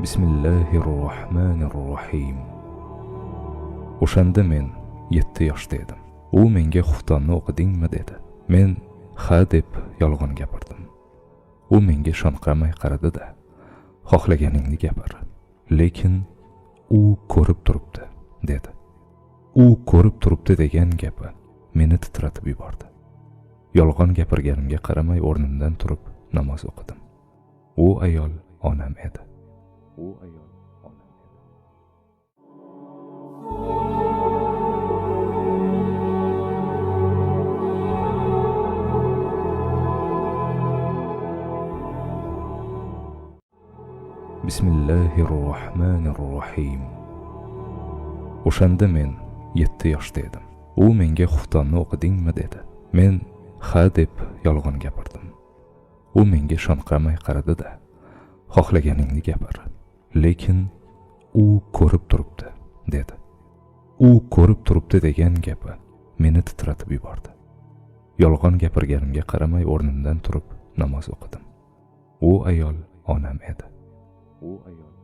Bismillahir rohmanir rohim. O'shanda men 7 yoshda edim. U menga xuftonni o'qidingmi dedi. Men ha deb yolg'on gapirdim. U menga ishonqiramay qaradi-da, xohlaganingni gapir, lekin u ko'rib turibdi dedi. U ko'rib turibdi degan gapi meni titratib yubordi. Yolg'on gapirganimga qaramay o'rnimdan turib namoz o'qidim. U ayol onam edi. U ayol onam edi. Bismillahir rohmanir rohim. O'shanda men 7 yoshda edim. U menga xuftonni o'qidingmi dedi. Men ha deb yolg'on gapirdim. U menga ishonqiramay qaradi-da, xohlaganingni gapir, lekin u ko'rib turibdi dedi. U ko'rib turibdi degan gapi meni titratib yubordi. Yolg'on gapirganimga qaramay o'rnimdan turib namoz o'qidim. U ayol onam edi. U ayol